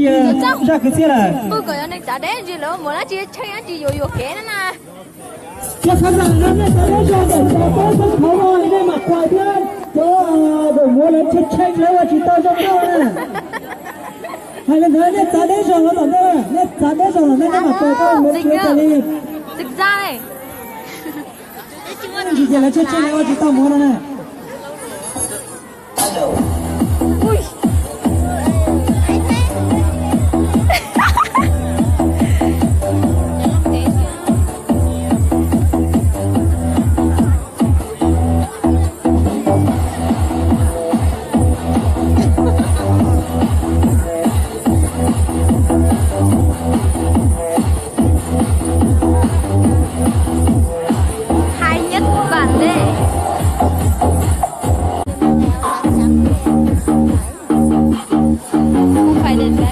Zaj kwv txhiaj lawm. Pw kom yog neeg txav deb ntsis lawv mus dab tsi tsheej dab tsis yuav yuam kev na na. Cov khán giả na, nej txav deb zog ntawm cov peb sab khov no nej mam quay thiab cov, aa, đội múa lawv tsheej tsheej lawv ua tsis tau zoo nkauj na. Hais li ntawd nej txav deb zog los tom ntej, nej txav deb zog los nej mam quay, koj mus tsis tas li. Ntsis ces lawv tsheej tsheej lawv ua tsis tau múa no na. Hay nhất bản đây. Không phải đèn đấy.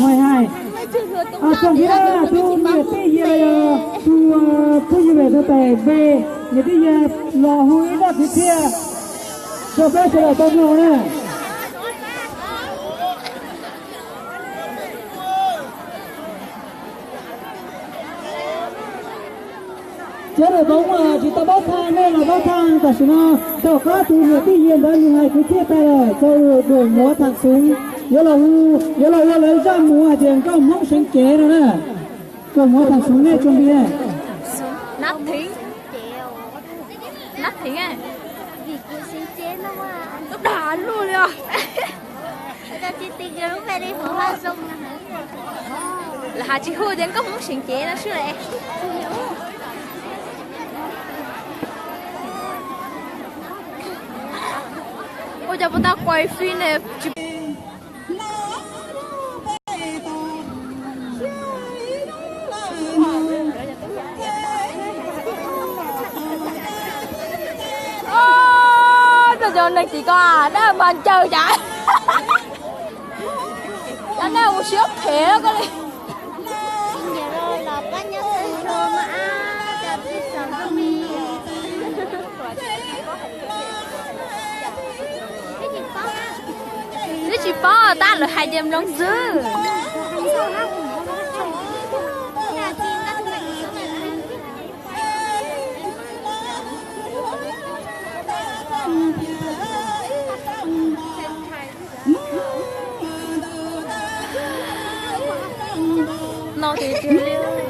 Hais hais, txog ntawm tus niam tij Yias, tus phooj ywg nyob pem B, niam tij Yias los hu ib zaj kwv txhiaj rau peb sawv daws tau mloog na. Cov niam tub tsis tau paub tha, nej los paub tha tam sim no. Tom qab tus niam tij Yias ntawd nws hais kwv txhiaj tag lawm, txog Đội múa Thẳng Súng yuav los hu, yuav los ua lawv zaj mus hais tias nkauj Hmoob seev cev no na. Đội múa Thẳng Súng nej tso npi. Nothing. Nothing. Tub dag luj li os. Lawv hais tsis hu tias nkauj Hmoob seev cev no xwb las. Ua cas puas tau quay phim ne? Cov neeg tim ko dab mas ncaws cas, cov neeg mus siab phem koj li. Twb tsis paub tab lawv hais ces mloog xwb. No tiag tiag li.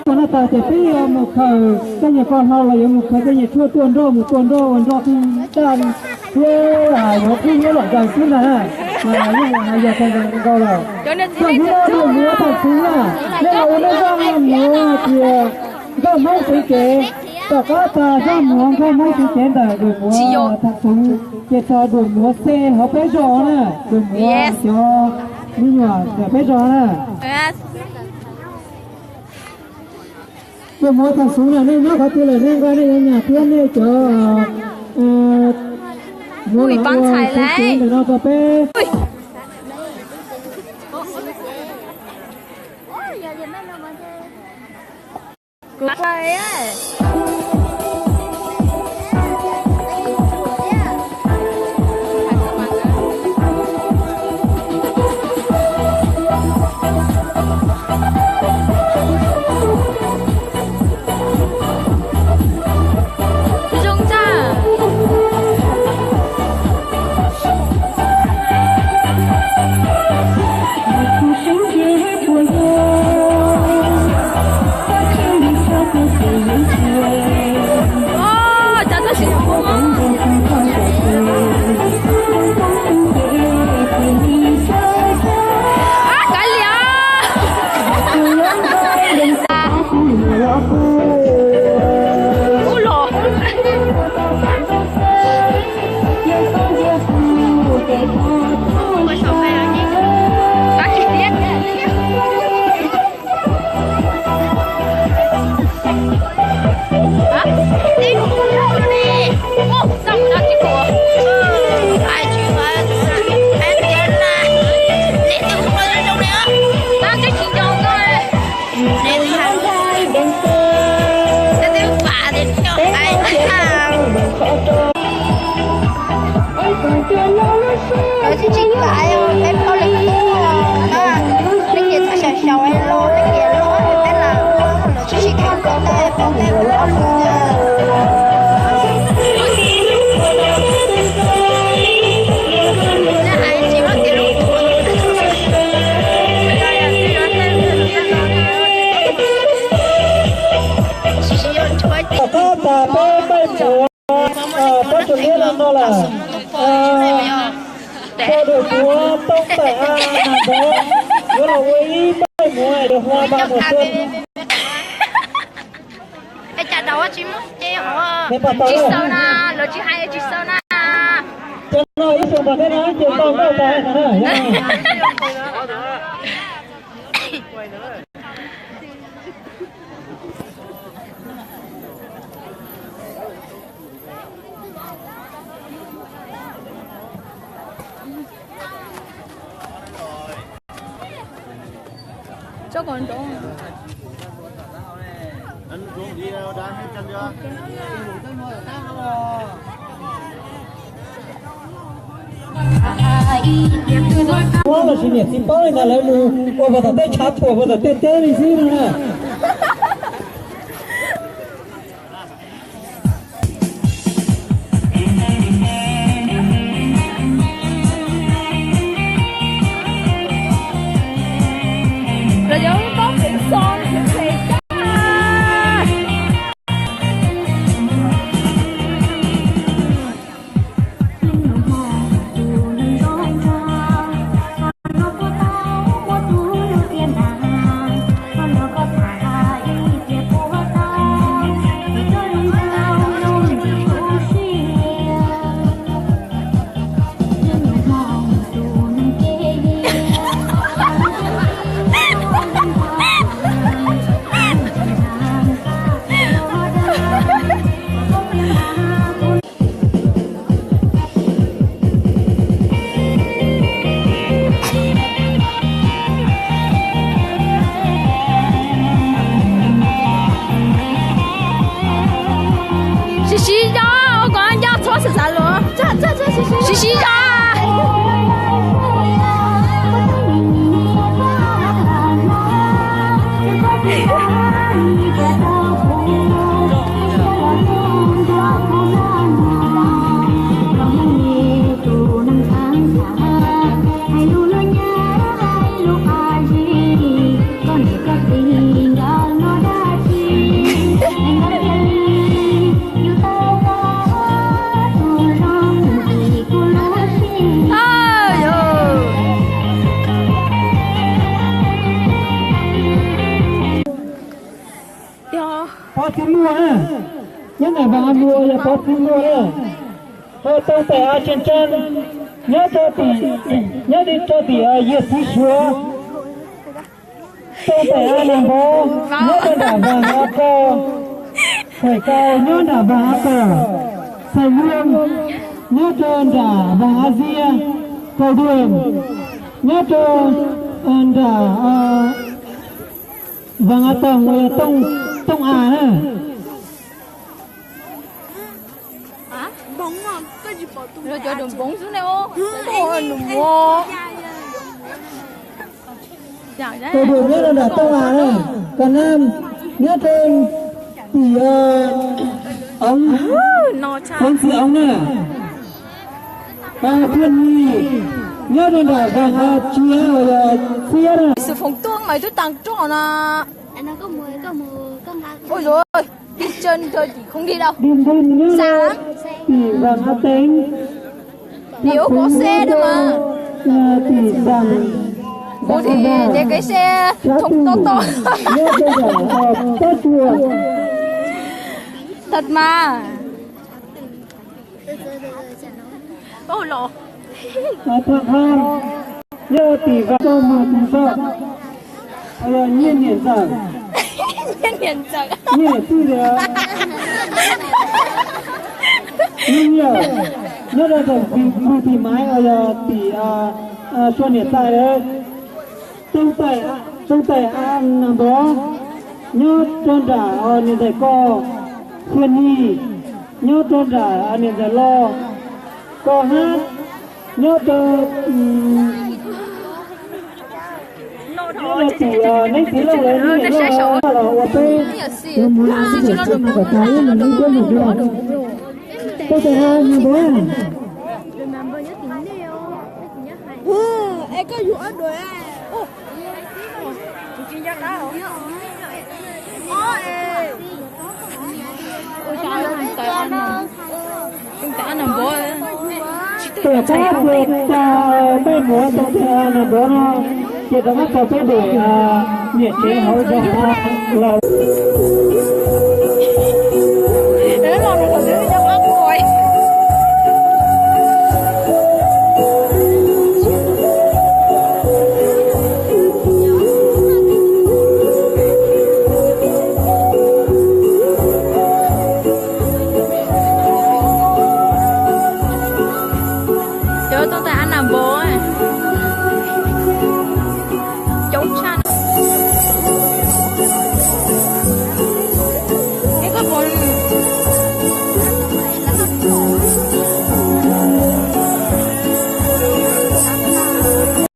Ua no tas ces peb yuav mus khaws tej nyuag ko hlau los yuav mus khaws tej nyuag tshuaj tua nroj mus tua nroj ua nroj qeej daj thiab yuav qeej nyob lom zais xwb ntag na. Mas yeej hais yog tau zoo nkauj lawm. Txog hnub no Đội múa Thẳng Súng na, nej los ua nej zaj muav hais tias nkauj Hmoob seev cev. Tom qab tas zaj muav nkauj Hmoob seev cev ntawm Đội múa Thẳng Súng ces txog Đội múa C hauv peb zos na, Đội múa cov me nyuam ntawm peb zos na. Đội múa Thẳng Súng na, nej nyob qhov twg lawm nej nqa nej cov nyas thiab nej cov muav los ua seev cev ntawm no rau peb. Lawv tsis kav peb paub li qub na, peb ces txhob xyaum xyaum es los peb ces los peb lam lawv tsis sib khawm nkaus tej paub tej ua ob lus. Tom qab tas peb pej muam pab tsuas liab no no lawm, pog dua tuav Tooj Taim A Nas Npov yuav los ua ib pej muam es dua hua npa mus xwb. Es cas daus tsis muab ces hov tsis xaus na, lawv tsis hais tsis xaus na. Cov no ib xyoos nrog neb na ces tau nkauj tas na. Muab los sis niam txiv paub li ntawd lawv mus ua puas tom tej tshav puam puas tom tej teb li xwb no na. Sib sib zog, ua kom nco txhob xav xav luag. Sib sib zog. Pov txiv muaj na, nyob ntawm Vaj Mluas yog pov txiv muaj na. Ho Tooj Taim A Tsees Tsees nyob rau tim, nyob rau tim Yawg Txiv Suav. Tooj Taim A Nas Npov nyob rau nram Vaj A Kaus. Faim Kaus nyob nram Vaj A Kaus. Xais Luaj nyob rau nram Vaj A Xiab. Kaus Duas nyob rau nram Vaj A Toos uas yog Tooj A na. Cov dum npoo xwb ne. Kaus Duas nyob rau nram Tooj A na. Kaus Nam nyob rau tim Oov, Oov Txiv Oov na. Thiaj Lis nyob rau nram Vaj A Tsiav uas yog Xiab na. Xwm Foom Tuaj mas twb tag roj no. Ui dui, đi trên trời chỉ không đi đâu. Xa lắm. Đi Úc có xe đâu mà. Ui thì để cái xe thông to to. Thật mà. Nyob tim Vaj Toj Mos Ntxawm, nyiaj niam ntxawm, nyiaj niam tij tias, nyiaj nyob rau tim Maiv, yog tim Sua niam tais lawm. Tooj Taim A Nas Npov nyob rau nram niam ntxawm Koj, Xia Nis nyob rau nram niam ntxawm Los, Koj Hab Nyob rau, nyob rau tim neb txiv loj lawv niam loj los ua peb tus muam no xwb, kom tau ib lub neb cuab nus dua. Tau tes a nus npua. Tuam txhab txia tau peb muam tau tes a nus npua no, ces rov qab tau peb daim niam tsev hauv zos los. Cov tau tes a nus npua coob tshaj.